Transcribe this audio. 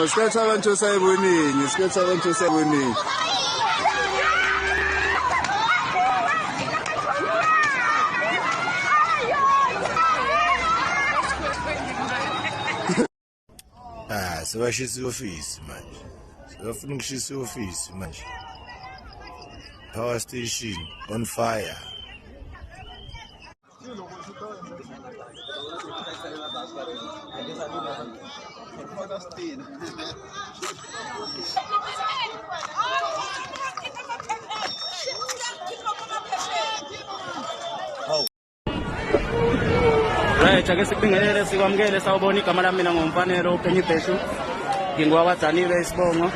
Isikhathi sabantu sayiboningi, isikhathi sabantu sayiboningi. Ah, sebashisa i-ofisi manje. Sebafuna ukushisa i-ofisi manje. Power station on fire. Right, ake sikubingelele sikwamukele sawubona igama lami mina ngomfanelo uPenny Bheshu. NgingowakwaDaniwe isibongo.